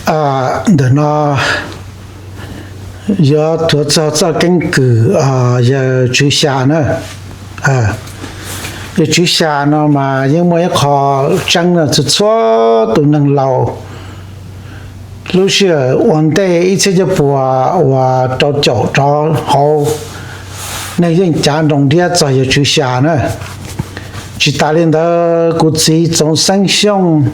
Ntawm no yuav tuav txog txoj keeb kwm yawg Tswv Xya na. Yawg Tswv Xya no mas yeej muaj ib qho tseeb no, txhua txhua tus neeg laus lub sij hawm ua ntej ib txhiab cuaj puas uas rau caum rov hauv, neeg yeej cav nroo ntiab txog yawg Tswv Xya na. Tsis tas li ntawd, kuv txiv Txoov Xeeb Xyooj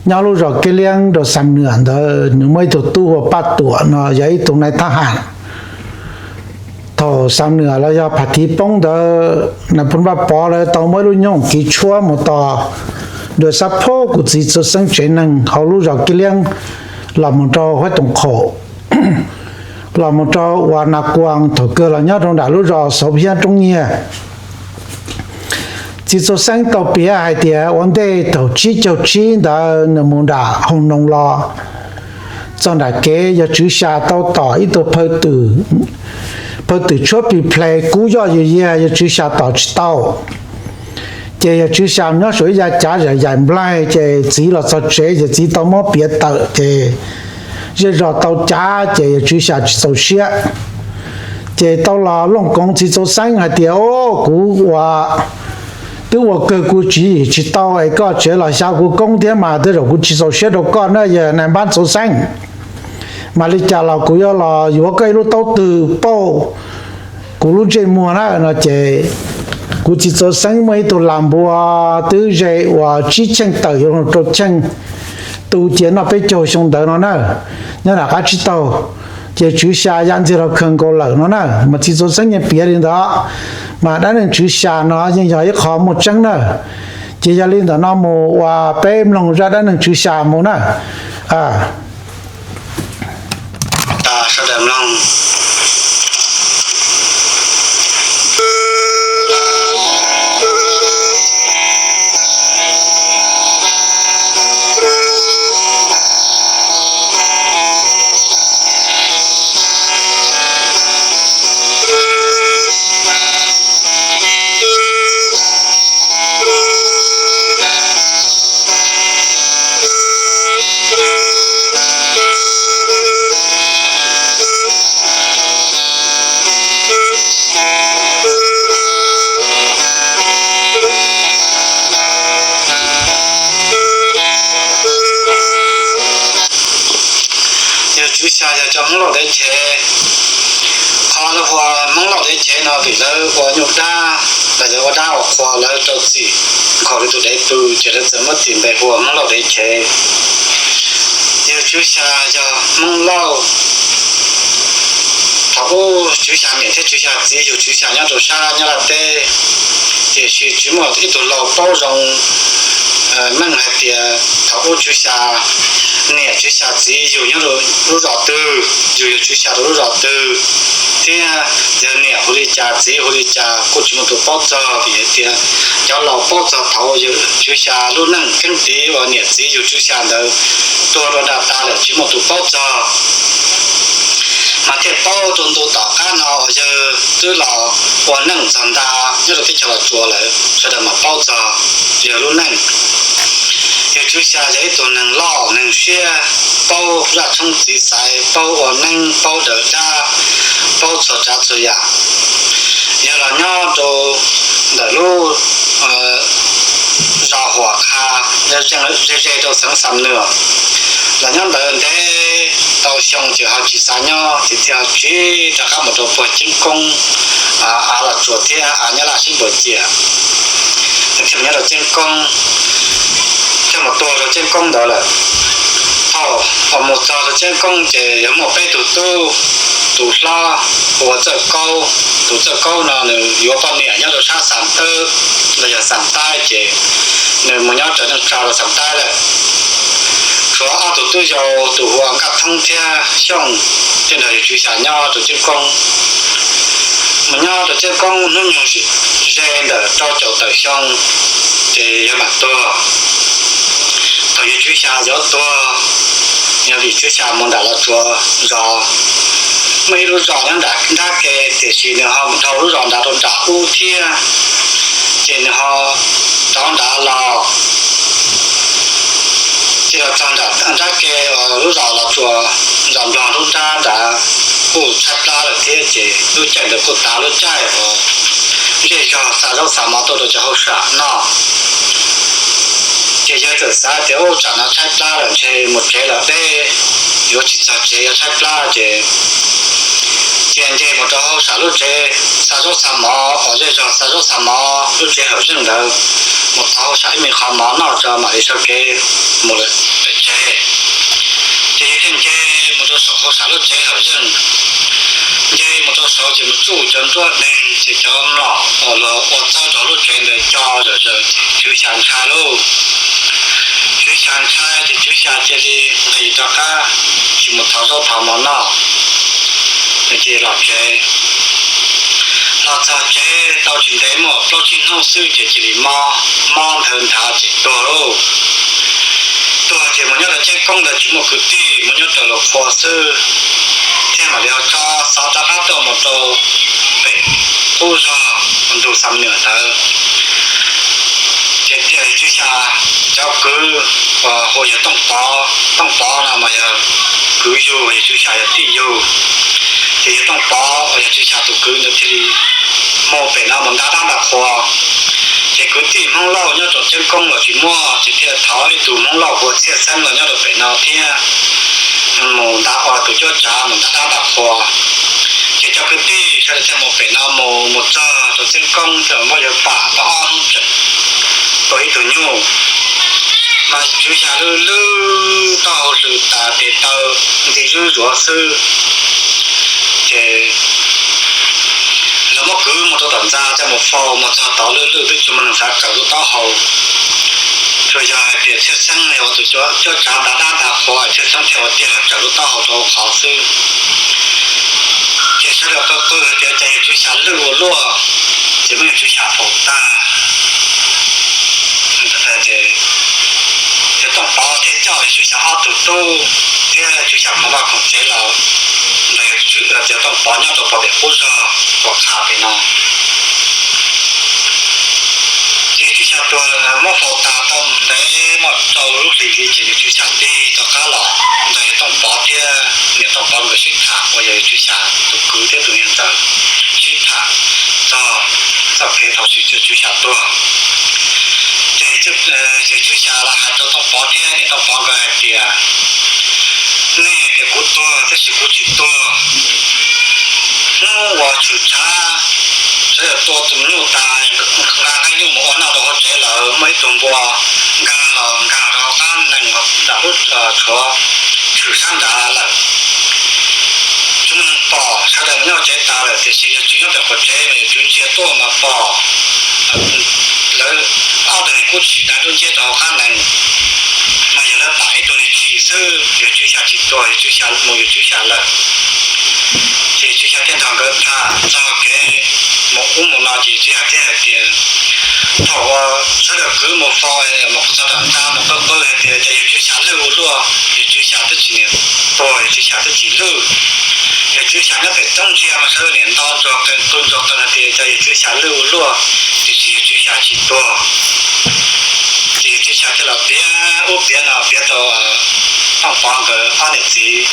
nyob lub zos Kiab Liab rau Xam Nuam ntawd, nws muaj ib tug tub hu ua Paj Tuam no, yog ib tug nais thab ham. Thaum Xam Nuam los yog Pham Thiv poob ntawd, Nais Phoo Vaj Pov lawv tau muab ib lub nyoob kiv tshuab mus tos dua xab phob kuv txiv Txoov Xeeb tsev neeg hauv lub zos Kiab Liab los mus rau Huab Toom Qhaum, los mus rau uas Nas Kuas, thaum kawg los nyob rau nram lub zos Xauv Phiab Roob Nyiag. Txiv Txoov Xeeb tau piav hais tias ua ntej thaum tsib caug tsib ntawd nws mus nram Hoo Noo los txog nram kev, yawg Tswv Xya tau tom ib tug phaw twm tshuab plig ple kub yoj yws yiag, yawg Tswv Xya tom tsis tau. Ces yawg Tswv Xya nyob saum ib yav cav zam yaim nplaig, ces txiv los txog tsev ces txiv tau muab piav tawm, ces zej zos tau cav, ces yawg Tswv Xya tsis txaus siab. Ces tau los looj koov txiv Txoov Xeeb hais tias, O, kuv ua, twb ua kawg kuv tswv yim tsis tau es koj tseem los xyav kuv koob thiab mas, tej zaum kuv tsis txaus siab rau koj na, yawg nais npab Txoov Xeeb. Mas li cas los kuv yuav los yuav koj ib lub taub twg pauj kuv lub ntsej muag na no. Ces kuv txiv Txoov Xeeb muaj ib tug lag npua twb ze uas tsib cheej tawm yuav luag rau cheej, tu cia noj peb caug xyoo ntawd no na, nyob nram qab tsib taug. Ces Tswv Xya ya ntxiag los khaws nkaus lawm no na. Mas txiv Txoov Xeeb yeej piav li ntawd, mas dab neeg Tswv Xya no yeej yog ib qho muaj tseeb na. Ces yog li ntawm no mus uas peb mloog zaj dab neeg Tswv Xya mus na. Sawv daws mloog. Yawg Tswv Xya yog cov Hmoob Lauj Dev Chev. Qhov lawv hu ua Hmoob Lauj Dev Chev no vim lawv ua nyuj dab, lawv ua dab ua qhua lawv rau txim, nkhaus li tus dev pw ces lawv txawm muab txim npe hu ua Hmoob Lauj Dev Chev. Yawg Tswv Xya yog Hmoob Lauj. Thaum ub Tswv Xya niam thiab Tswv Xya txiv yug Tswv Xya nyob rau sab Nyab Laj teb, tiam sis tsis muaj ib tug laus paub zoo meej hais tias thaum ub Tswv Xya niam Tswv Xya txiv yug nyob rau lub zos twg, yug yawg Tswv Xya rau lub zos twg, thiab yawg niam hu li cas txiv hu li cas kuj tsis muaj tus paub txog, vim hais tias cov laus paub txog thaum yawg Tswv Xya lub neej keeb tiv uas niam txiv yug Tswv Xya ntawd tuag rau nram tas lawm tsis muaj tus paub txog. Mas thiaj paub rau ntu tom qab no uas yawg twb los ua neej txog nta nyob rau teb chaws Los Tsuas lawm, sawv daws mam paub txog yawg lub neej. Yawg Tswv Xya yog ib tug neeg loj neeg siab, paub zaj tshoob txiv xaiv, paub ua neeb, paub daws dab, paub txhua tsav txhua yam. Yawg los nyob rau ntawm lub zos Huam Qha, ze ze rau xeev Xam Nuam. Los nyob ntawd ntev tau xyoo ces ho tsis xav nyob ces thiaj ho tsiv rov qab mus rau puag Ceeb Koob, av Los Tsuas thiab av Nyab Laj sib npuas ciam, thiaj mus nyob rau Ceeb Koob, thiaj mus tuag rau Ceeb Koob ntawd lawm. Thaum uas mus txog rau Ceeb Koob ces yog muaj peb tug tub, tus hlob hu ua Txawj Kaub, tus Txawj Kaub no nws yuav poj niam nyob rau sab Xam Tawb los yog Xam Taib ces nws mus nyob raws neej tsa rau Xam Taib lawm. Tshuav ob tug tub yau, tus hu ua Nkaj Thoob thiab Xyooj, thiaj nrog yawg Tswv Xya nyob rau Ceeb Koob. Mus nyob rau Ceeb Koob hnub nyoog ze ntawm rau caum tawm xyoo ces yawg mam tuag. Thaum yawg Tswv Xya yuav tuag, yog vim Tswv Xya mus nram Los Tsuas zos, muaj ib lub zos nyob nram nrab ke, tiam sis nws ho mus dhau lub zos nrad rau nram ub thiab, ces nws ho rov nrad los. Ces los txog nram nrab ke uas lub zos Los Tsuas, zos Nplog lub nrab nrad, kuj tshaib plab lawm thiab ces lub caij ntawd kuj tav lub caij uas zej zog xa zaub xa mov tuaj rau cov hauj sam noj. Ces yawg txawm xav tias ub tsam no tshaib plab lawm ntshe mus tsev lawm deb, yuav tsis txog tsev yuav tshaib plab ces cia nce mus rau hauj sam lub tsev xa zaub xa mov uas zej zog xa zaub xa mov lub tsev hawm zeej ntawd, mus thov hauj sam ib me qhov mov noj tso mam li sawv kev mus lawm pem tsev. Ces yawg thiaj nce mus rau saum hauj sam lub tsev hawm zeej. Nce mus rau saud ces mus tsuj cov nruab deeg ces cov mlom uas luag ua txawb rau lub tsev ntawd co zom zaws ces Tswv Xya ntshai lauj. Tswv Xya ntshai ces Tswv Xya cia li nqis rov qab tsis mus thov zaub thov mov noj, nws cia li los tsev. Los txog tsev tau tsis ntev muaj plaub tsib hnub xwb ces cia li mob, mob nthawv nthav ces tuag lauj. Tuag ces mus nyob rau Ceeb Koob ntawd tsis muaj kwv tij, mus nyob rau Los Qhua xwb, thiaj mam li ho tso xov rov qab tuaj mus rau pem qub zog ntug Xam Nuam ntawd. Ces tias Tswv Xya cov kwv uas hu yawg Tooj Pov, Tooj Pov no mas yog kwv yug, yawg Tswv Xya yog tij yug. Ces yawg Tooj Pov uas yog Tswv Xya tus kwv ntawd thiaj li mus pem no mus nta dab nta qhua. Ces kwv tij Hmoob Lauj nyob rau Ceeb Koob los tsis muaj, ces thiaj thov ib tug Hmoob Lauj hu ua Txhiaj Xeeb los nyob rau pem no thiab, mus nta ua tus cuab tsav mus nta dab nta qhua. Ces cov kwv tij sawv daws thiaj mus pem no mus, mus txog rau Ceeb Koob thiaj muab yawg pam tau ob hnub tseem tuag ib tug nyuj. Mas Tswv Xya lwj lwj taub hau hlws tas tes taw ntxi zuj zuav xwb. Ces lawv muab kwv mus rau tom ntxa coj mus faus, mus txog tod lwj lwj twb tsis muaj neeg xav raws lub taub hau. Tsuas yog hais tias Txhiaj Xeeb ua tus cuab tsav nta dab nta qhua, Txhiaj Xeeb thiaj ua tiag los raws lub taub hau rau qhov xwb. Ces sawv daws qw qw hais tias cas yawg Tswv Xya lwj ua luaj, ces muab yawg Tswv Xya faus tag. Ces yawg Tooj Pov thiaj coj yawg Tswv Xya ob tug tub thiab Tswv Xya khoom vaj khoom tsev los nrog yawg Tooj Pov nyob rau pem qub zog Tuam Qha pem no. Ces Tswv Xya tuag muab faus tas tau ntev muaj rau lub hlis li ces yawg Tswv Xya tig rov qab los nrog yawg Tooj Pov thiab niam Tooj Pov nkawd sib tham uas yog yawg Tswv Xya tus kwv thiab tus niam ntxawm sib tham txog txoj kev thaum yawg Tswv Xya tuag. Ces yawg Tswv Xya los hais rau Tooj Pov thiab niam Tooj Pov nkawd hais tias, nej tias kuv tuag tab sis kuv tsis tuag. Hnub uas tshwm tshav sawv daws tua tus nyuj tas, nqa qaib nyuj mus ua noj rau hauv tsev lawm, muaj ib tug npua nkag los nkag rau hauv qab nees nram lub tshuav tshwm sab nrad lawm. Tsis muaj neeg pom, sawv daws mus nyob hauv tsev tas lawm tiam sis yawg Tswv nyob pem qaum tsev mas yawg Tswv ntsia tuaj mas pom lawv ob tug niag kub tshis dai dub nciab rau hauv qab nees, mas yog lawv pam ib tug niag tshis xwb, yawg Tswv Xya tsis tuag, yawg Tswv Xya mus yawg Tswv Xya lawm. Ces yawg Tswv Xya thiaj nrog nkawd tham txog kev mus ub mus no ces yawg Tswv Xya thiaj hais tias, thaum uas sawv daws kwv mus faus mus txog tom ntxa mus qw qw hais tias cas yawg Tswv Xya lwj ua luaj, yawg Tswv Xya twb tsis niam tuag, yawg Tswv Xya twb tsis lwj. Yawg Tswv Xya nyob pem roob ntsia mas sawv daws niam nto ntsuag qees qw ntsuag qees hais tias cas yawg Tswv Xya lwj ua luaj, tiam sis yawg Tswv Xya tsis tuag. Ces yawg Tswv Xya thiaj los piav ub piav no piav rau Tooj Pov nkawd ob niam txiv.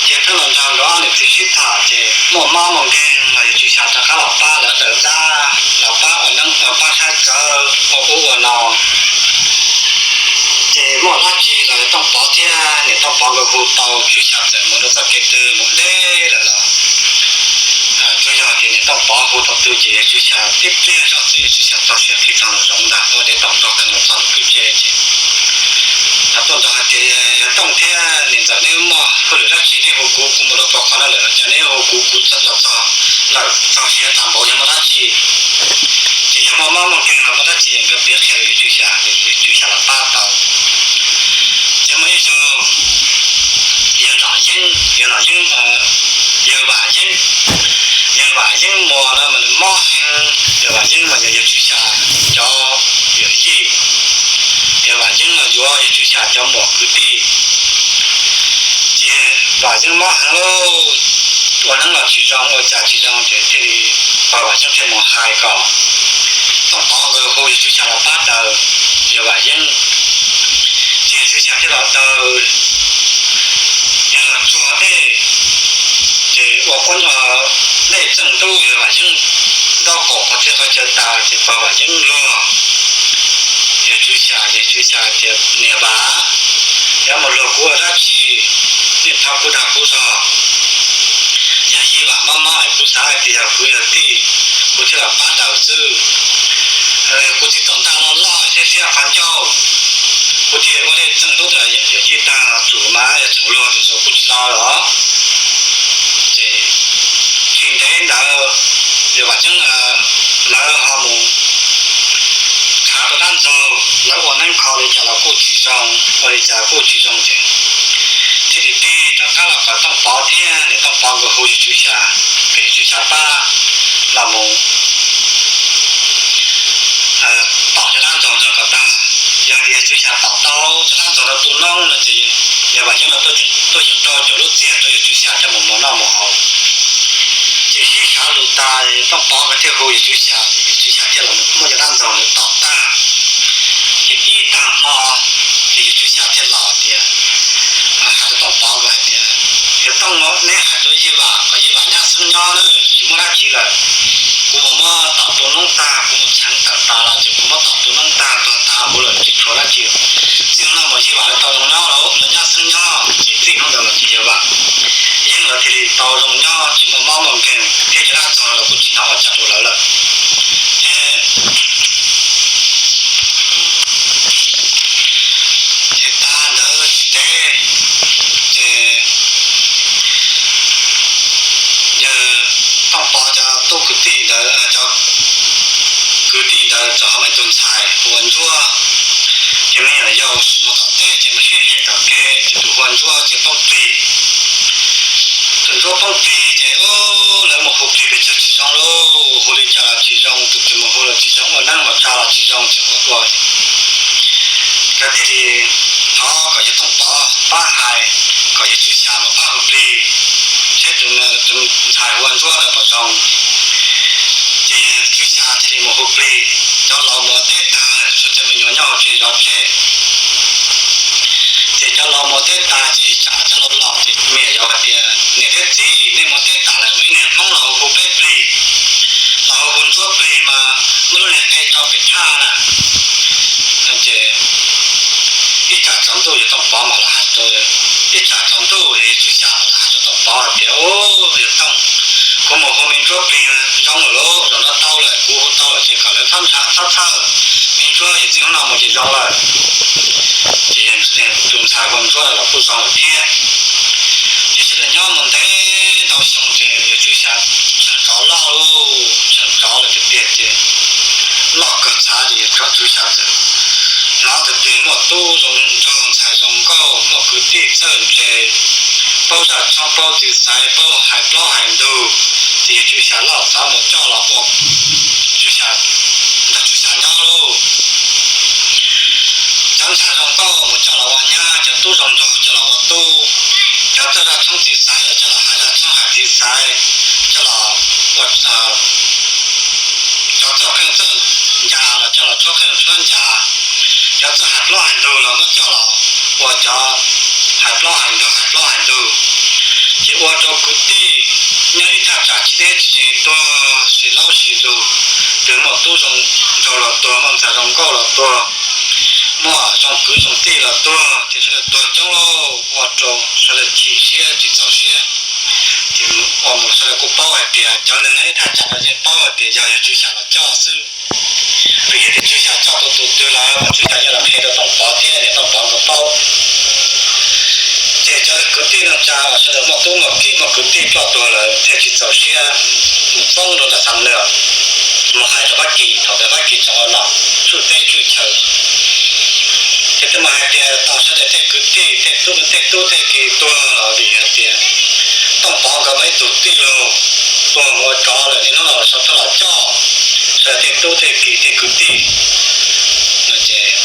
Ces twb los nrog nkawd ob niam txiv sib tham ces muaj mob muaj nkeeg los yawg Tswv Xya rov qab los pab lawv daws dab, los pab ua neeb pab saib tsawv ua ub ua no. Ces muaj dab tsi los yawg Tooj Pov thiab niam Tooj Pov nkawd hu tau, Tswv Xya txawm mus rau txoj kev twg mus deb lawm los tsuas yog tias niam Tooj Pov hu thaum twg ces yawg Tswv Xya tib pliag zoj xwb yawg Tswv Xya txog siav qhib txog nraum zoov ntag, ua dev tom nrog qees los txog nram kwj tse ces tuaj nrog hais tias, yawg Tooj thiab niam ntxawm, neb muaj hauj lwm dab tsi neb hu kuv, kuv mus rau puag qhov no lawm los cas neb hu kuv, kuv los txog lawm, txog siav tag npaum yog muaj dab tsi. Ces yog muaj mob muaj nkeeg los muaj dab tsi nkawd piav qhia rau yawg Tswv Xya, yawg Tswv Xya los pab tau. Ces muaj ib zaug Yawg Vam Yeeb, yawg Vam Yeeb, yawg Vam Yeeb Muas no mas nws mob heev. Yawg Vam Yeeb mas yog yawg Tswv Xya cov yawm yij, yawg Vam Yeeb no yuav yawg Tswv Xya cov muam kwv tij. Ces Vam Yeeb mob heev lauj, ua neeb los tsis zoo, ua cas tsis zoo, ces thiaj li pog Vam Yeeb thiaj mus hais kom Tooj Pov nkawd hu yawg Tswv Xya los pab daws yawg Vam Yeeb. Ces yawg Tswv Xya thiaj los daws, yawg los tsuag dej, ces ua kuab dej txeej tub yawg Vam Yeeb ntaub qaum qhov txhia qhov chaw tas, ces pog Vam Yeeb luag yawg Tswv Xya, yawg Tswv Xya tias, Niam Vam, yog mus luag kuv ua dab tsi? Nej thov kuv dag kuv zog. Yog Yij Vam mob mob es kuv xav hais tias yog kwv yog tij, kuv thiaj los pab daws xwb. Kuv txiv tom ntaj loj loj thiab thiab qhov ncauj, kuv thiaj ua dej txeej tub tas yawm yij tag los tsum mas yog tseem luag tus xwb kuv tsis los los. Ces tsis ntev ntawd, yawg Vam Yeeb lawv ho mus khav rau dab ntxaug, lawv ua neeb kho li cas los kuj tsis zoo, ua li cas kuj tsis zoo ces thiaj li tig rov qab los kom Tooj Pov thiab niam Tooj Pov nkawd hu yawg Tswv Xya, kom yawg Tswv Xya pab los mus tom cov dab ntxaug ntawd kom tag. Yog tias yawg Tswv Xya tom tau cov dab ntxaug ntawd tu noob no ces yawg Vam Yeeb no tuaj yeem rau caum lub txiag rau yawg Tswv Xya coj mus muas noj muas haus. Ces sib sab lus tas, Tooj Pov nkawd thiaj hu yawg Tswv Xya, yawg Tswv Xya thiaj los muab cov dab ntxaug ntawd tom tag. Ces ib tag hmo ces yawg Tswv Xya thiaj los tias, hais rau Tooj Pov nkawd hais tias, Yawg Tooj, neb hais rau Yij Vam kom Yij Vam nyab xeeb nyob na, tsis muaj dab tsi lawm. Kuv mus muab tom tu noob tag, kuv mus txheev tawm tas los ces kuv muab tom tu noob tag tuag tas huv lawm, tsis tshuav dab tsi. Txij hnub no mus Yij Vam lawv tau zoo nyob lawm, lawv nyab xeeb nyob. Ces txij hnub ntawd los ces yawg Vam Yeeb lawv thiaj li tau zoo nyob, tsis muaj mob muaj nkeeg thiab cov dab ntxaug los kuj tsis hnov ua cas rau lawv lawm. Ces ces tag ntawd tsis ntev ces yawg Tooj Pov cov tub kwv tij ntawd, cov kwv tij ntawd txawm ho muaj ib tug ntxhais hu ua Ntsuab. Ces me nyuam yaus mus tom teb ces mus sib hem tom kev ces tus hu ua Ntsuab ces poob plig. Tus Ntsuab poob plig ces lawv mus hu plig pes tsawg tsis zoo lauj, hu li cas los tsis zoo, tus twg mus hu los tsis zoo, ua neeb mus tsa los tsis zoo ces ua ua lawv thiaj li thov kom yawg Tooj Pov pab hais, kom yawg Tswv Xya mus pab hu plig seb tus ntxhais hu ua Ntsuab ntawd puas zoo. Ces yawg Tswv Xya thiaj li mus hu plig, cov laus mus teb tag, tshuav cov me nyuam nyob hauv tsev zov tsev. Ces cov laus mus teb tag ces ib tsam cov laus los ces me nyuam yaus hais tias, Niam thiab txiv, nej mus teb tag lawm, muaj ib niag Hmoob los hu peb plig, los hu hu Ntsuab plig mas muaj lub niag qe tso pem thaj na. Ces ib tsam tsaus ntuj yawg Tooj Pov mam los hais rau, ib tsam tsaus ntuj yawg Tswv Xya mam los hais rau Tooj Pov hais tias, Yawg Tooj, kuv mus hu me Ntsuab plig zoo lawm lauj, zaum no tau lawm, kuv hu tau lawm ces kom lawv txhob ntshai txhob txhawj, me Ntsuab ces txij hnub no mus ces zoo lawm. Ces tus ntxhais hu Ntsuab los kuj zoo lawm thiab. Ces sawv daws nyob mus ntev ntau xyoo ces yawg Tswv Xya tsheej tsov loj lauj, tsheej tsov lawm tiag tiag ces loj kawg txhav ces yawg Tswv Xya txawm hnov tias twg muaj tub zoo nraug ntxhais zoo nkauj, muaj kwv tij txawj ntse, paub zaj tshoob paub txiv xaiv, paub hais plaub hais ntug, ces yawg Tswv Xya loj txav mus coj los ua, Tswv Xya, nrog Tswv Xya nyob lauj. Cov ntxhais zoo nkauj mus coj los ua nyab, cov tub zoo nraug coj los ua tub, cov txawj zaj tshoob txiv xaiv los coj los hais zaj tshoob hais txiv xaiv, coj los ua, cov txawj qeej txawj ncas los coj los tshuab qeej tshuab ncas, cov txawj hais plaub hais ntug los muab coj los ua cov hais plaub hais ntug hais plaub hais ntug. Ces ua rau kwv tij nyob ib thaj tsam tsis deb tsis ze tuag, sib laub sib lug, twb muaj tub zoo nraug los tuag, muaj ntxhais zoo nkauj los tuag, muaj zoo kwv zoo tij los tuag, ces sawv daws tuag coob lauj, ua rau sawv daws chim siab tsis txaus siab. Ces ua mus sawv daws kuj paub hais tias cov neeg nyob ib thaj tsam no yeej paub hais tias yog yawg Tswv Xya los coj xwb. Vim yog tias Tswv Xya coj tau tus twg lawm mas Tswv Xya yuav los qhia rau Tooj Pov thiab niam Tooj Pov nkawd paub. Ces cov kwv tij neej tsa uas sawv daws muaj tub muaj ki muaj kwv tij ploj tuag lawm thiaj tsis txaus siab mus poob rau ntawm Xeev Lwm, mus hais rau Fab Kis thaum ntawd Fab Kis tseem ua nom tswj teb tswj chaw. Ces twb mus hais tias tau sawv daws tej kwv tij tej tub tej tub tej ki tuag los vim hais tias Tooj Pov nkawd muaj ib tug tij laug tuag mus ua tsov lawm, niaj hnub no sawv tuaj los coj, sawv daws tej tub tej ki tej kwv tij. Ces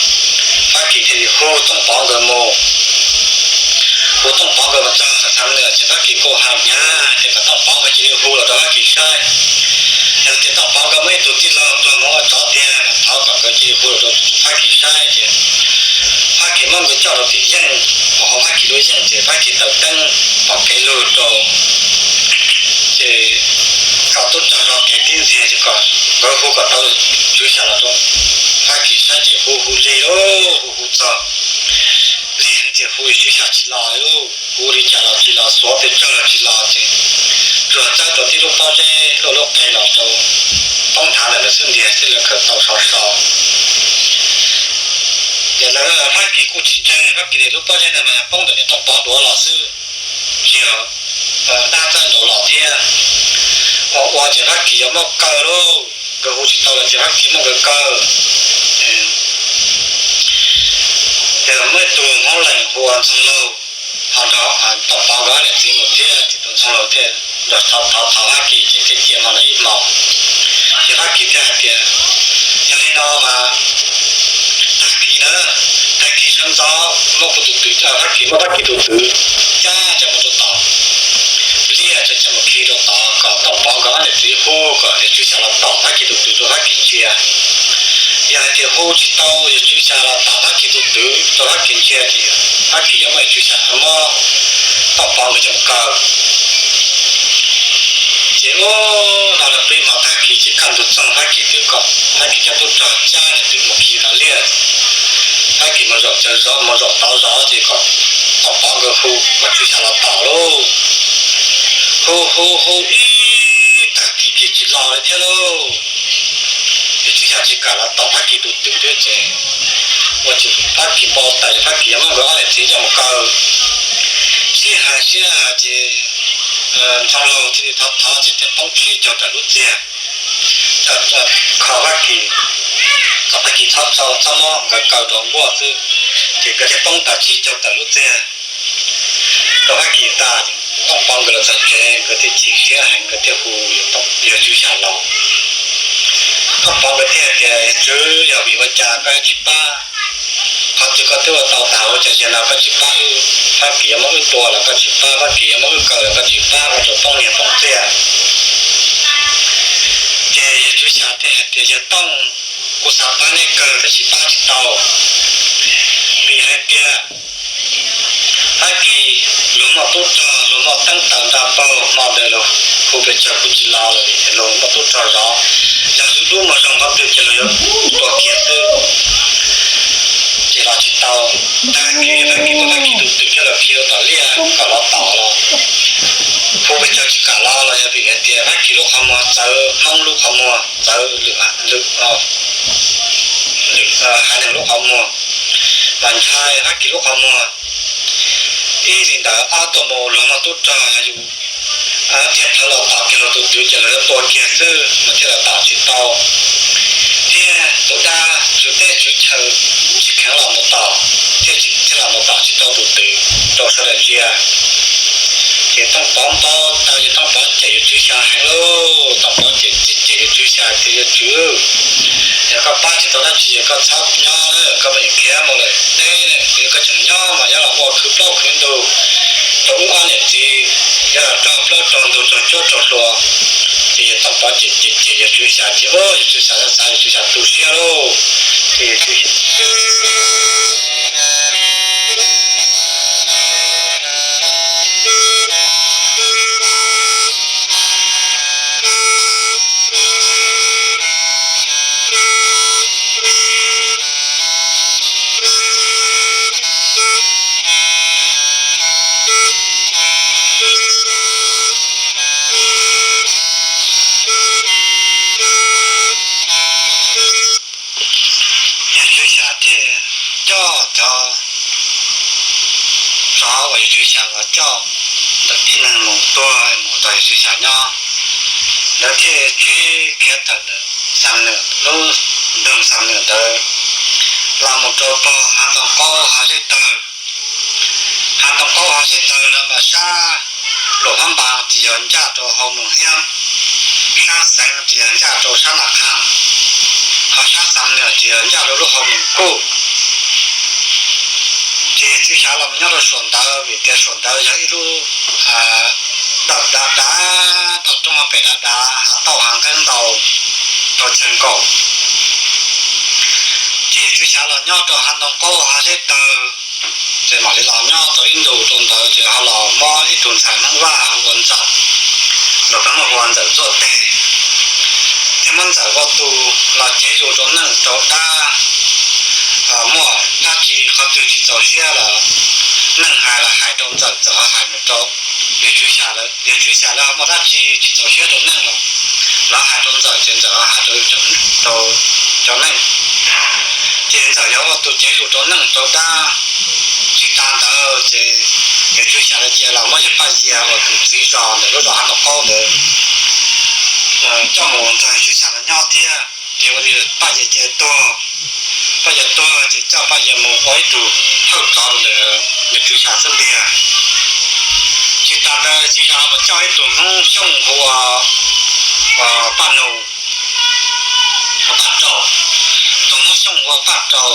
Fab Kis thiaj li hu Tooj Pov nkawd mus. Hu Tooj Pov nkawd mus txog Xam Nwm ces Fab Kis kuj hais hnyav tias kom Tooj Pov nkawd cia li hu los rau Fab Kis saib. Yog tias Tooj Pov nkawd muaj ib tug tij laug tuag mus ua tsov tiag, thov kom nkawd cia li hu los rau Fab Kis saib. Ces Fab Kis muab nkawd coj rau tim yeej, hauv Fab Kis lub yeej ces Fab Kis taws teeb pom kev lug rau, ces kom tub rog zov kev tib ntxiag ces kom nkawd hu kom tau Tswv Xya los rau Fab Kis saib. Ces hu hu lig lug, hu hu txog lig ces hu Tswv Xya tsis los li, hu li cas los tsis los, xuav pes tsawg los tsis los. Ces tsuas txawb tau tib lub pob zeb luaj lub qe los rau, poob nthav ntawm lawv xub ntiag xwb, lawv khaws tau so so. Ces lawv, Fab Kis kuj tsis ntseeg, Fab Kis tias lub pob zeb ntawd mas yog poob ntawm niam Tooj Pov duav los xwb, tsis yog dab txawb nraud los thiab. Ua ua ces Fab Kis yuav muab kaw lauj, nkawd hu tsis tau los ces Fab Kis muab nkawd kaw. Ces muaj ib tug Hmoob Lees hu ua Ntxoog Laug, ho nrog Tooj Pov nkawd ob niam txiv mus thiab, ces tus Ntxoog Laug thiaj nrog thov thov Fab Kis ces thiaj cia hmo ntawd ib hmos. Ces Fab Kis thiaj hais tias, yog li no mas tag kis na, tag kis sawv ntxov muab kuv tus twm, Fab Kis muab Fab Kis tus twm cab coj mus rau tom liaj, coj mus khi rau tod kom Tooj Pov nkawd ob niam txiv hu kom yawg Tswv Xya los tom Fab Kis tus twm rau Fab Kis ntsia. Yog hais tias hu tsis tau yawg Tswv Xya los tom Fab Kis tus twm rau Fab Kis ntsia ces Fab Kis yuav muab yawg Tswv Xya, muab Tooj Pov nkawd coj mus kaw. Ces ua no lawv pib hmo tag kis ces kaj ntug txoog Fab Kis twb kom Fab Kis cov tub rog cab niam twm mus khi tom liaj. Fab Kis mus zaum tod zov, mus zaum tod zov ces kom Tooj Pov nkawd hu kom Tswv Xya los tom lauj. Hu hu hu ib tag kis ces tsis los li thiab lauj. Ces Tswv Xya tsis kam los tom Fab Kis tus twm thiab ces ua ces Fab Kis npau taws, Fab Kis yuav muab nkawd ob niam txiv coj mus kaw. Sib hais sib hais ces Ntxoog Laug thiaj li thov thov ces thiaj poob tsib caug tawm lub txiag, kho Fab Kis, kom Fab Kis txhob txhob muab nkawd kaw rau nkuaj xwb, ces nkawd thiaj poob tawm tsib caug tawm lub txiag rau Fab Kis tas. Tooj Pov nkawd los txog tsev nkawd thiaj chim siab heev, nkawd thiaj hu yawg Tswv Xya los. Tooj Pov nkawd thiaj tias, yawg Tswv, yog vim ua cas koj tsis pab? Qhov twg koj twb ua tau tas, ua cas zaum no koj tsis pab wb? Fab Kis yuav muab wb tua los koj tsis pab, Fab Kis yuav muab wb kaw los koj tsis pab, ua rau poob niag poob txiag. Ces yawg Tswv Xya thiaj hais tias, yawg Tooj, kuv xav pab neb kawg tab sis pab tsis tau, vim hais tias Fab Kis luag muaj tub rog, luag muaj teeb taws nra paug, hmo ntawd luag hu pes tsawg kuv tsis los lawm, luag muaj tub rog zov, yog lub lub muag zoo qhov twg ces luag yuav tua kiag xwb. Ces los tsis tau. Tag kis Fab Kis muab Fab Kis tus twm coj los khi rau tom liaj kom los tom los, hu pes tsawg tsis kam los los yog vim hais tias Fab Kis lub qhov muag txawv Hmoob lub qhov muag, txawv lwm, lwm, lwm haiv neeg lub qhov muag, mas ntshai Fab Kis lub qhov muag. Ib li ntawd ob tuaj mus luag muaj tub rog, yog yus thiab plhawv los tom kiag luag tus twm ces luag yuav tua kiag xwb mas thiaj los tom tsis tau. Thiab tus dab tswv teb tswv chaw tsis kheev los mus tom, thiaj tsis, thiaj los mus tom tsis tau tus twm rau sawv daws ntsia. Ces Tooj Pov npau taws, ces Tooj Pov cem yawg Tswv Xya heev lauj. Tooj Pov cem cem cem yawg Tswv Xya tias, yawg Tswv, yog koj pab tsis tau dab tsi ces koj txhob nyob, koj pheej khiav mus lawm deb, yog koj tseem nyob mas yuav los ua khwv plaub khwv ntug rau wb ob niam txiv, yuav los raug plaub raug ntug raug cuab raug hlua. Ces yawg Tooj Pov cem cem cem yawg Tswv Xya ces, o, yawg Tswv Xya xav xav yawg Tswv Xya tu siab lauj. Ces yawg Tswv Xya Yawg Tswv Xya thiaj coj cov tsov uas yawg Tswv Xya los coj ntawm tib neeg mus tuag mus nrog yawg Tswv Xya nyob. Lawv thiaj tsiv khiav tawm ntawm Xam Nwm, lub nroog Xam Nwm ntawd los mus rau pog Hav Ntoo Qaub Hav Zeb Tawg. Hav Ntoo Qaub Hav Zeb Tawg no mas Sab Luam Phab Npas ces yog ncaj rau hau Moos Hiab, sab Xeev ces yog ncaj rau sab Nas Khas, ho sab Xam Nwj ces yog ncaj rau lub hau Moos Kuj. Ces Tswv Xya los nyob rau suam ntawd vim tias suam ntawd yog ib lub dawm dav dav, toj roob pem dav dav, hav tauj hav nqeeb ntau, rau chaw nkaum. Ces Tswv Xya los nyob rau hav ntoo qaub hav zeb tawg, ces mam li los nyob tau ib ntus rau ntawd ces ho los muab ib tug ntxhais Hmoob Vaj hu ua Ntxawm, los peb muab hu ua Ntxawm Ntxuaj Teg, thiaj muab Ntxawm ua tus los cev lus rau neej rau dab, muaj dab tsi qhov twg tsis txaus siab los neej hais los hais rau Ntxawm, Ntxawm ho hais mus rau yawg Tswv Xya lawv, yawg Tswv Xya lawv ho muaj dab tsi tsis txaus siab rau neej los lawv hais rau Ntxawm ces Ntxawm ho hais rau cov neej. Ces Ntxawm yog ua tus cev lus rau neej rau dab. Tsis tas ntawd ces yawg Tswv Xya lawv cia los muab yawg Paj Yias ua tus txiv zos ntawm lub zos hav ntoo qaub ntawd coj mus nrog yawg Tswv Xya lawv nyob thiab. Ces ua rau Paj Yias cia tuag. Paj Yias tuag ces coj Paj Yias mus ua ib tug thawj tsov rau ntawm yawg Tswv Xya xub ntiag. Tsis tas ntawd Tswv Xya mus coj ib tug Hmoob Xyooj hu ua Paj Nus, Paj Rau, tus Hmoob Xyooj hu ua Paj Rau.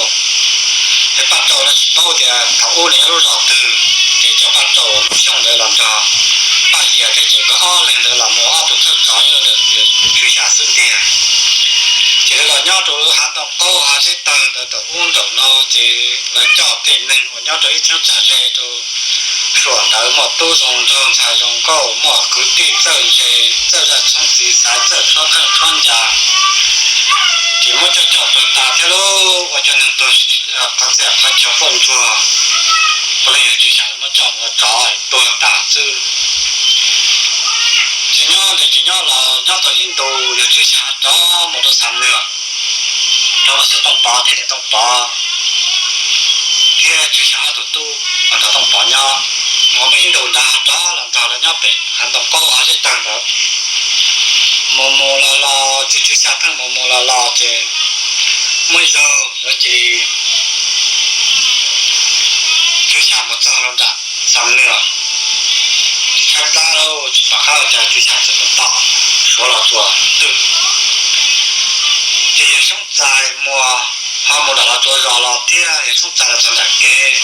Ces Paj Rau no tsis paub tias thaum ub nws nyob lub zos twg, ces coj Paj Rau Hmoob Xyooj ntawd los nrog Paj Yias thiab ces nkawd ob leeg ntawd los mus ob tug thawj tsov nyob ntawm yawg Tswv Xya xub ntiag. Ces lawv los nyob rau lub hav ntoo qaub hav zeb tawg ntawd nraum ub nraum no ces lawv coj tej neeg uas nyob rau ib cheeb tsam ze rau suam ntawd muaj tub zoo nraug ntxhais zoo nkauj muaj kwv tij txawj ntse txawj zaj tshoob txiv xaiv txawj tshuab qeej tshuab ncas, ces muab coj coj tuag tas thiab lauj. Ua cov neeg tuag qhov txhia qhov chaw quaj ntsuag, puav leej yawg Tswv Xya muab coj mus ua tsov tuag tas xwb. Ces nyob ntawd ces nyob los nyob tau ib ntus yawg Tswv Xya rov mus rau Xam Nwj, rov mus xyuas Tooj Pov thiab niam Tooj Pov thiab Tswv Xya ob tug tub los nrog Tooj Pov nyob. Mus mus ib ntus ntawd rov los nrog lawv nyob pem hav ntoo qaub hav zeb tawg ntawd. Mus mus los los ces Tswv Xya pheej mus mus los los ces muaj ib zaug lawv cia li, Tswv Xya mus txog rau nram Xam Nwj, tshaib plab lauj tsis pom qab ua cas Tswv Xya txawm mus tom Suav Los Tsuas twm. Ces yawg Xyoob Txais mus, ho mus nram Los Tsuas zos los thiab yawg Xyoob Txais los txog nram kev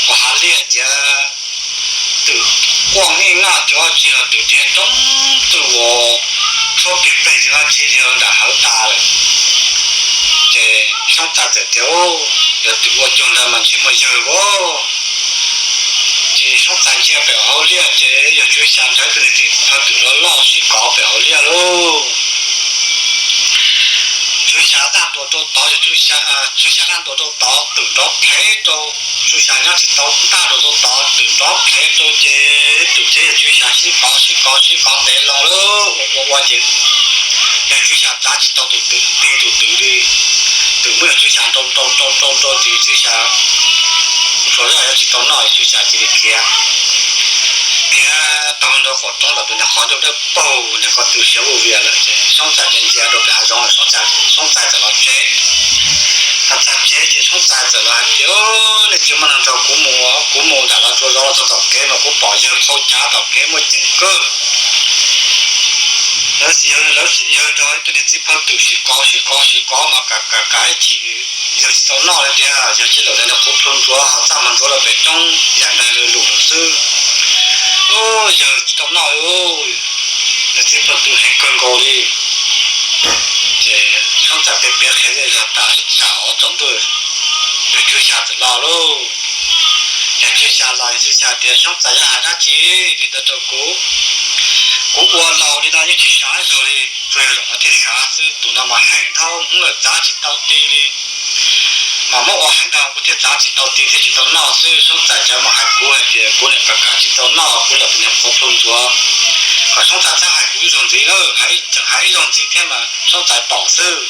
uas hav liaj ciav twm quaj ngij ngaj cuav tsi los twm dhia roob twm uas tshuab plig peg tsis qab tsi dhia nram hawv tas lawm. Ces Xyoob Txais txawm tias, Yog twm ua cuag ntawd mas ntshe muaj yawg as. Ces Xyoob Txais ntsia pem hauv liaj ces yawg Tswv Xya nrog tus niam txiv phaw twm loj loj sib kov pem hauv liaj lauj. Tswv Xya daj ntua rau tod, yawg Tswv Xya daj ntua rau tod, twm nrov phev rau, Tswv Xya nyob tsis tau, daj ntua rau tod, twm nrov phev rau ces twm thiab yawg Tswv Xya sib kov sib kov sib kov ntev loo lauj. Ua ua ces yawg Tswv Xya tsav tsis tau tus twm, tig tus twm li. Twm muab yawg Tswv Xya nrau nrau nrau nrau nrau ces yawg Tswv Xya tsuas yog yuav tsis tau noj, yawg Tswv Xya cia li khiav, khiav taug nrau qaum roob lawm tus niag qhov ncauj dawb paug, niag qhov tw siav vuj vias lawm ces Xyoob Txais cia ntsia rau pem hav zoov lawm, Xyoob Txais txawm los tsev. Txog tsev ces Xyoob Txais txawm los hais tias, Nej tsis muaj neeg nrog kuv mus, kuv mus nram Los Tsuas zos los txog tom kev mas kuv pom yawg qhau cav tom kev muaj ceem kawg. Lawv, yawg nrog ib tug niag txiv phaw twm sib kov sib kov sib kov mas kav kav kav ib chim yawg tsis tau noj li tiag, yawg cia li los ntawm niag qhuv plhu ntsuav, txaj muag ntsuav rau pem roob yam nrog lwm lus xwb. Yawg tsis tau noj li, niag txiv phaw twm heev kawg nkaus li. Ces Xyoob Txais piav piav qhia zej zog tas ib tsam tsaus ntuj, yawg Tswv Xya txawm los lauj. Yawg Tswv Xya los, yawg Tswv Xya tias, Xyoob Txais, yog hais dab tsi li ntawd rau kuv? Kuv ua laus li no yeej tsis sab ib zaug li, tsuas yog zaum no thiaj sab xwb. Tus no mas heev dhau hwv lawm, txav tsis tau ti li, mas muab ua heev dhau kuv thiaj txav tsis tau ti thiaj tsis tau noj xwb. Xyoob Txais cov mus hais kuv hais tias kuv niam kav kav tsis tau noj, kuv lawm tus niag qhuav plhu ntsuav. Kom Xyoob Txais txhob hais kuv ib zaug ntxiv na, tseem hais ib zaug ntxiv thiab mas Xyoob Txais pom xwb.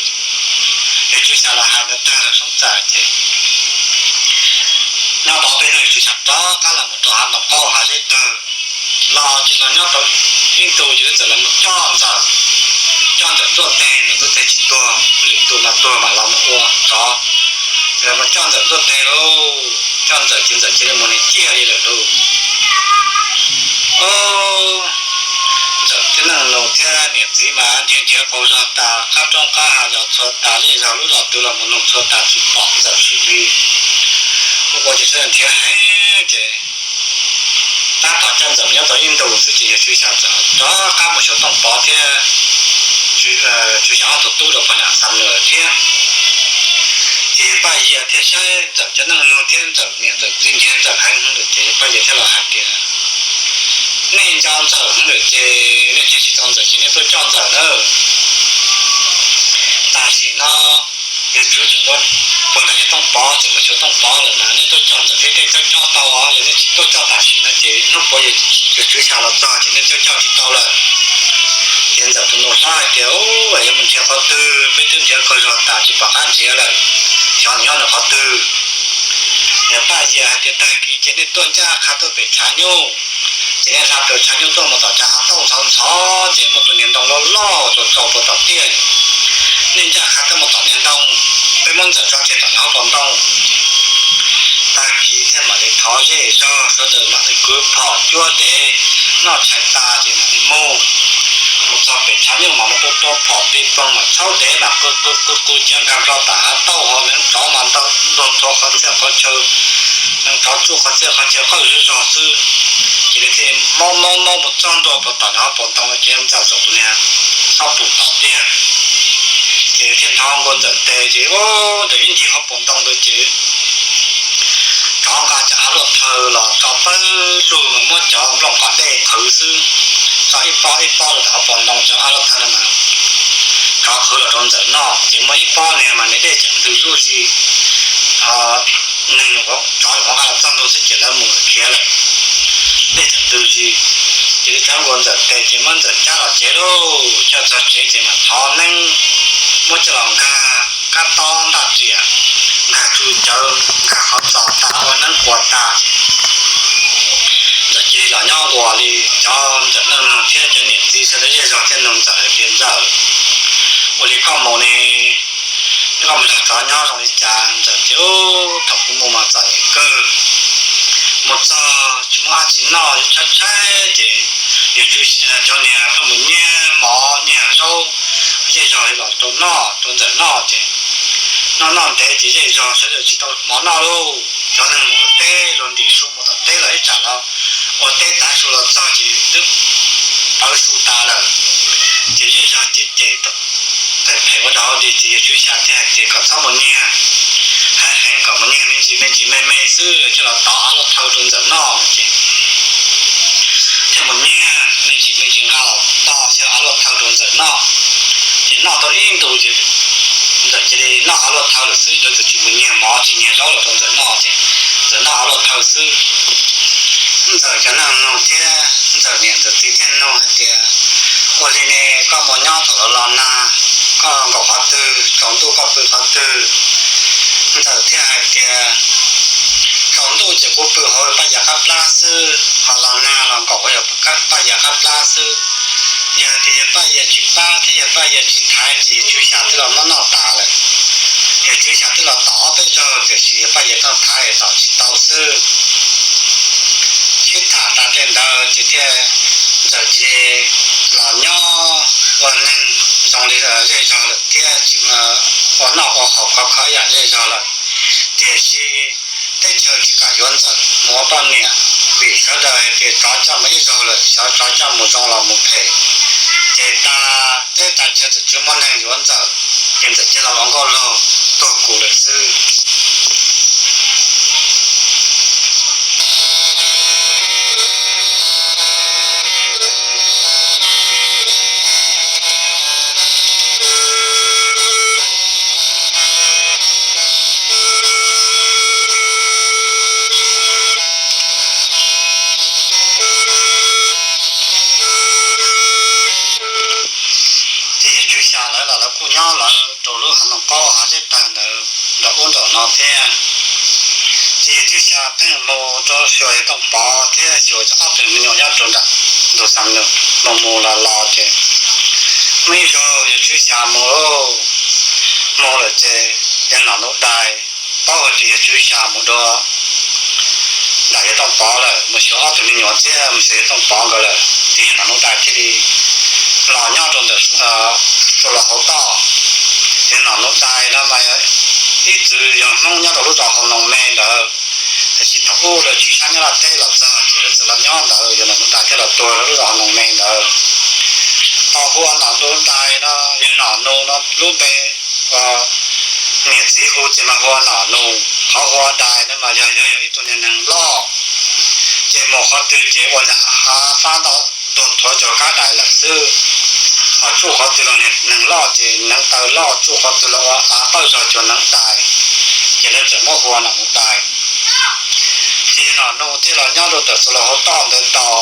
Yawg Tswv Xya los hais ntawd tag rau Xyoob Txais ces nyob tau peb hnub Yawg Tswv Xya rov qab los mus rau hav ntoo qaub hav zeb tawg. Los ces los nyob tau ib ntus ces lawv txawm los mus coj Ntxawm, coj Ntxawm Ntxuaj Teg, Ntxawm Ntxuaj Teg tsis tuag, lwm tus mas tuag mam los mus ua tsov. Ces los mus coj Ntxawm Ntxuaj Teg lauj, coj Ntxawm ces Ntxawm cia li mus niag ciaj li lawm lauj. Txiv mas nrhiav nrhiav qaug zog tas, qab roob qab hav zos txhua tas, zej zog lub zos twg los mus nug txhua tas tsis pom Ntxawm xwb li. Ua ua ces sawv daws nrhiav heev ces tab tom coj Ntxawm nyob tau ib ntus xwb ces yawg Tswv Xya txawm rov qab mus xyuas Tooj Pov thiab Tswv Xya ob tug tub rau pog niam Xam Nws thiab. Ces Paj Yias thiaj saib Ntxawm cov neej nug thiab Ntxawm niam Ntxawm txiv nrhiav Ntxawm heev lawm ces Paj Yias thiaj los hais tias, nej nco Ntxawm heev lawm ces nej nrhiav tsis tau Ntxawm ces nej tuaj coj Ntxawm na. Tam sim no yawg Tswv tseem tuaj puag nram yawg Tooj Pov, tseem mus xyuas Tooj Pov lawm na, nej tuaj coj Ntxawm thiab nej tuaj coj tau os, yog nej tsis tuaj coj tam sim no ces hnub puav yawg Tswv Xya los txog ces nej tuaj coj tsis tau lawm. Ces Ntxawm tus nus hlob hais tias, ub, yuav mus nrhiav qhov twg, peb twb nrhiav qaug zog tas tsis pom qab nrhiav lawm, xyov nws nyob nws qhov twg. Niam Paj Yias hais tias, tag kis ces nej tuaj ncaj qha tuaj pem tshav nyuj, ces nej hla plaws tshav nyuj tuaj mus tom cov hav tauj ntxhov ntxhov ces muaj tus niag ntoo loj loj tsaus tsaus puag tom tiaj. Nej ncaj qha tuaj mus tom niag ntoo, peb muab Ntxawm tso tseg tom niag hauv paus ntoo. Tag kis thiaj mam li thov zej zog sawv daws mam li kwv phom cuab dev, noj tshais tas ces mam li mus. Mus txog pem tshav nyuj mas mus tua tua phom pig pong mas tshaub dev mas qw qw qw qw ciav nkag nplo tas hav tauj hauv, neev tsov mas ntuag thuav qhov txhia qhov chaw, neev tsov tsuj qhov txhia qhov chaw qawj zog zog xwb. Ces li thiaj maub maub maub mus txog ntua puag tom niag hauv paus ntoo no ces Ntxawm zaum tus niag xob pum tom tiag. Ces thiaj nrho nkaus Ntxawm tes ces Ntxawm ib ncig hauv paus ntoo ntawd ces tsov nqa cov av luaj thawj los tso pawg lug mas muab cov nplooj qos dej qhwv xwb. Tso ib pob ib pob rau tom hauv paus ntoo cov av luaj thawj no mas tsov qhwv los rau Ntxawm noj ces muaj ib pob niag mas nws dej tseem ntws zuj zus. Neeg tsov nyuam qhuav nqa los txog ntua xwb ces lawv mus khiav lawm, dej tseem ntws zuj zus. Ces li tsov nkaus Ntxawm tes ces muab Ntxawm cab los tsev lauj. Coj txog tsev ces mam thov neeb muab coj los nkag kab tob ntaj riam, nkag tsu cawv, nkag qhov txos tas ua neeb quas tas ces Ntxawm cia li los nyob nquas li. Cov Ntxawm neej nug thiab cov niam txiv sawv daws zej zog thiaj nug Ntxawm hais tias, Ntxawm, ua li koj mus ne, koj mus nrog tsov nyob zoo li cas? Ntxawm tias, thaum kuv mus mas txom nyem kawg, mus txog tsis muaj dab tsi noj, tshaib tshaib ces yawg Tswv Xya cov niag pheej mus nyiag mov nyiag zaub, zej zog li los rau noj rau Ntxawm noj ces noj noj ntev ces zej zog sawv daws tsis tau mov noj lauj. Cov neeg mus ua teb luag ntim su mus tom teb los ib tsam los ua teb tav su los txog ces twb pawv su tas lawm. Ces zej zog cem cem phem phem ua dog ua dig ces yawg Tswv Xya thiaj hais tias kom txhob mus nyiag, hais heev kom mus nyiag me ntsis me ntsis me me xwb coj los tov av luaj thawj rau Ntxawm noj no ces thiaj mus nyiag me ntsis me ntsis nqa los tov xyaw av luaj thawj rau Ntxawm noj. Ces noj tau ib ntus ces Ntxawm cia li noj av luaj thawj lawm xwb, Ntxawm tsis mus nyiag mov tsis nyiag zaub los rau Ntxawm noj ces Ntxawm noj av luaj thawj xwb. Ntxawm cov neeg nug thiab Ntxawm niam Ntxawm txiv thiaj nug hais tias, ua li ne, koj mus nyob thaum los los nag, koj nkaum qhov twg, tsaus ntuj koj pw qhov twg? Ntxawm thiaj hais tias, tsaus ntuj ces kuv pw hauv Paj Yias qab plab xwb, ho los nag los nkaum hauv Paj Yias qab plab xwb. Yog tias yawg Paj Yias tsis pab thiab yawg Paj Yias tsis thaiv ces yawg Tswv Xya twb los muab noj tas lawm. Yawg Tswv Xya twb los tom ob peb zaug tiam sis yawg Paj Yias tau thaiv tom tsis tau xwb. Sib tham tas tej ntawd ces thiaj Ntxawm cia li los nyob ua neeg zoo li zej zog lawm thiab tsis ua noj ua haus khov kho ib yam zej zog lawm. Tiam sis teb chaws tsis kam yuav Ntxawm mus ua poj niam vim sawv daws hais tias tsov coj mus ib zaug lawm, xyov tsov coj mus zoo los mus phem. Ces tas teb tas chaw txawm tsis muaj neeg yuav Ntxawm, ces Ntxawm cia li los ua nkauj laug tuag kus lawm xwb. Ces yawg Tswv Xya lawv los lawv kuj nyob lawv rau lub hav noog qaub hav zeb tawg ntawd nram ub nram no thiab. Ces yawg Tswv Xya pheej mus rau xyuas yawg Tooj Pov thiab xyuas ob tug me nyuam nyob rau nram ntug Xam Nws, mus mus los los ces muaj ib zaug yawg Tswv Xya mus, mus lawm ces yawg Nom Ntub Dais paub hais tias yawg Tswv Xya mus dua nram yawg Tooj Pov lawm, mus xyuas ob tug me nyuam thiab mus xyuas yawg Tooj Pov nkawd lawm, ces yawg Nom Ntub Dais thiaj li los nyob rau ntawm Xuas Laus hauv toj. Ces Nom Nus Dais no mas ib txwm yog Hmoob nyob rau lub zos Hauv Noos Me ntawd, tiam sis thaum ub lawv tsis sab nyob Laj Teb los txog ces lawv txawm los nyob ntawd, yog Nom Nus Dais thiaj los tuag rau lub zos Hauv Noos Me ntawd. Tau hu ua Nom Nus Dais no, yog Nom Nus no lub npe niam txiv hu ces mas hu ua Nom Nus, qhov hu ua Dais no mas yog yog yog ib tug niag neeg loj, ces mus qhov twg ces ua nram hav fab ntau, ntuag thuav cov kab dais lawm xwb. Ho tsuj qhov twg los neeg loj ces neev taw loj, tsuj qhov twg los ua av qawj zog cov neev dais, ces lawv txawm muab hu ua Nom Nus Dais. Ces Nom Nus thiaj los nyob rau ntawm Xuas Laus hauv toj ntawd tau.